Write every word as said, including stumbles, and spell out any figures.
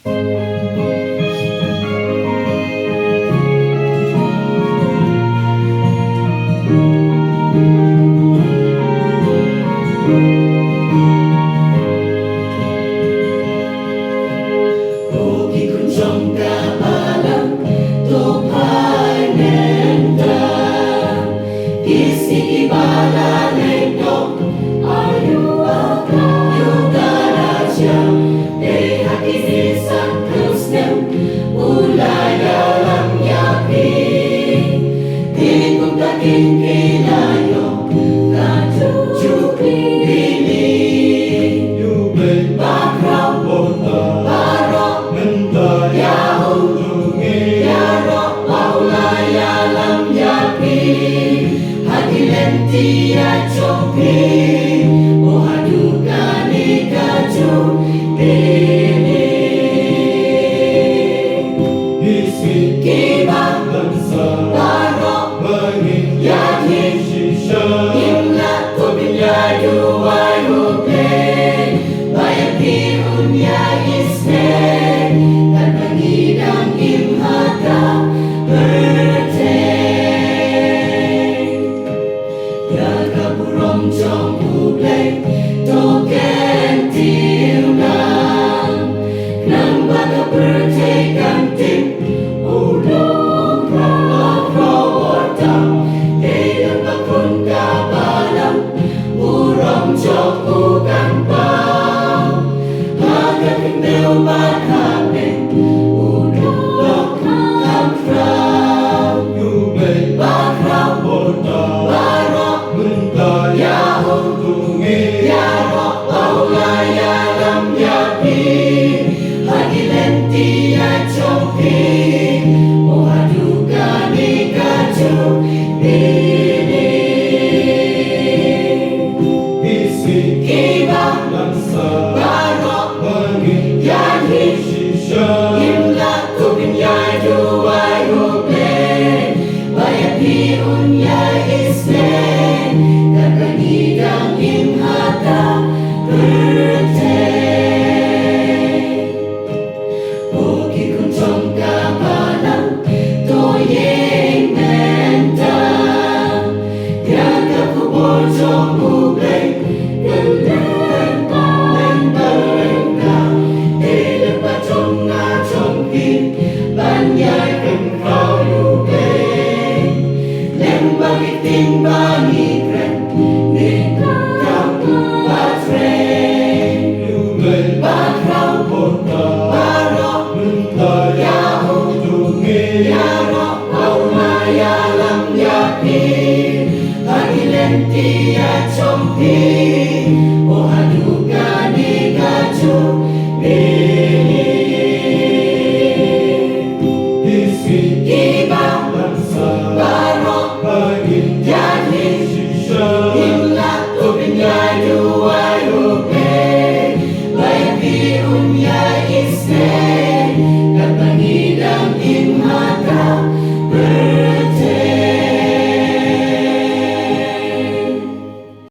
Ko ki khun jong ka balang, to phai mynta. Ki sngi kiba la leit noh, ayu aka yu ka la jia. Dei ha ki sngi san phew snem u la ïalam ïa phi. Phi kum ka king ki la ïoh ka jubilee. Yu Blei bakhraw baroh, mynta ïa u jong ngi. Ïaroh ba u la ïalam ïa phi ha ki lynti jong phi. O haduh kane ka jubilee. Ki sngi kiba baroh ba ngin ïaid shisha. Ngim lah to pynïaid duwai U Blei ba ïa phi un ïaid isynei. Katba ngi dang im ha ka pyrthei. Ïa ka burom jong U Blei to kyntiew nang. Khnang ba ka pyrthei kan tip u long bakhraw baroh. Dei lem bad khun ka balang, burom jong u kan paw. Ha ka khyndew bad ha pdeng u dang long kham khraw. Yu Blei bakhraw baroh, mynta ïa u jong ngi. Ïaroh ba u la ïalam ïa phi ha ki lynti jong phi. O haduh kane ka jubilee. Ki sngi kiba baroh ba ngin ïaid shisha. Ngim lah to pynïaid duwai U Blei ba ïa phi un ïaid isynei. Katba ngi dang im ha ka pyrthei. O ki khun jong ka balang, to ïeng mynta. Ïa ka khubor jong U Blei kan lyngba lyngba. Dei lyngba jong nga jong phi ban ïaid pynkhraw U Blei. Lem bad ki ktien ba ngi kren, ngi kren ba trei. U Blei bakhraw baroh, mynta ïa u jong ngi. Ïaroh ba u la ïalam ïa phi ha ki lynti jong phi. O haduh kane ka jubilee. Ki sngi kiba baroh ba ngin ïaid shisha. Ngim lah to pynïaid duwai U Blei ba ïa phi un